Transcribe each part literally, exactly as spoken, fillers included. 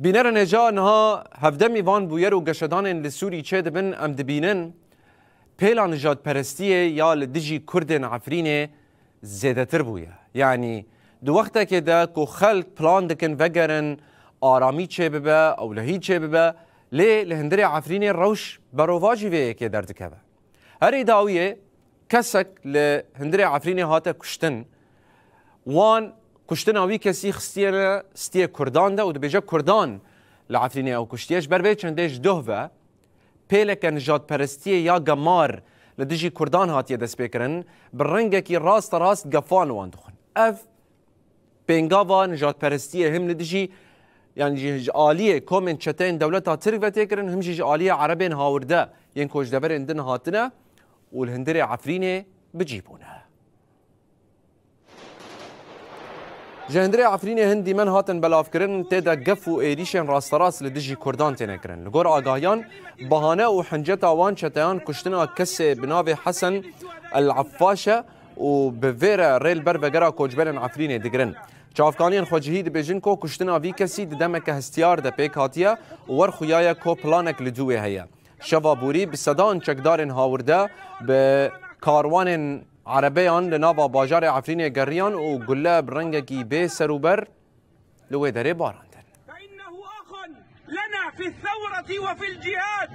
Bînerên hêja niha hevdemî van bûyer û geşedanên li Sûrî çêdibin, em dibînin pêla nijadperestiyê ya li dijî Kurdên Efrînê zêdetir bûye. Yanî di wextekê de ku xelk plan dikin vegerin, aramî çêbibe, ewlehî çêbibe, lê li hundirê Efrînê rewş berovajî vê yekê derdikeve. Herî dawiyê kesek li hundirê Efrînê hate kuştin. Wan kuştina wî kesî xistiyene stiyê Kurdan de û dibêje Kurdan li Efrînê ew kuştiye. Ji ber vê çendê ji doh ve pêleke nijadperestiyê ya gemar li dijî Kurdan hatiye destpêkirin, bi rengekî rasterast gefan wan dixwin. Ev pêngava nijadperestiyê him li dijî, yanî ji, ji aliyê komên çeteyên dewleta Tirk ve tê kirin, him jî ji aliyê Erebên hawirde yên ku ji deverên din hatine û li hundirê Efrînê bi cî bûne. Ji hundirê Efrînê hin dîmen hatin belavkirin, tê de gef û êrîşên rasterast li dijî Kurdan têne kirin. Li gor agahiyan, bahane û hinceta wan çeteyan kuştina kesê bi navê Hesen El Effaş e û bi vê re rê li ber vegera koçberên Efrînê digirin. Çavkaniyên xwecihî dibêjin ku kuştina vî kesî di demeke hestiyar de pêk hatiye û wer xuya ye ku planek li dû wê heye. Şeva borî bi sedan çekdarên hawirde bi karwanên erebeyan li nava bajarê Efrînê geriyan û gule bi rengekî bê serûber li wê derê barandin. فإنه أخ لنا في الثورة وفي الجهاد،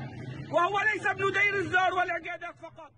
وهو ليس ابن دير الزور والعقيدات فقط.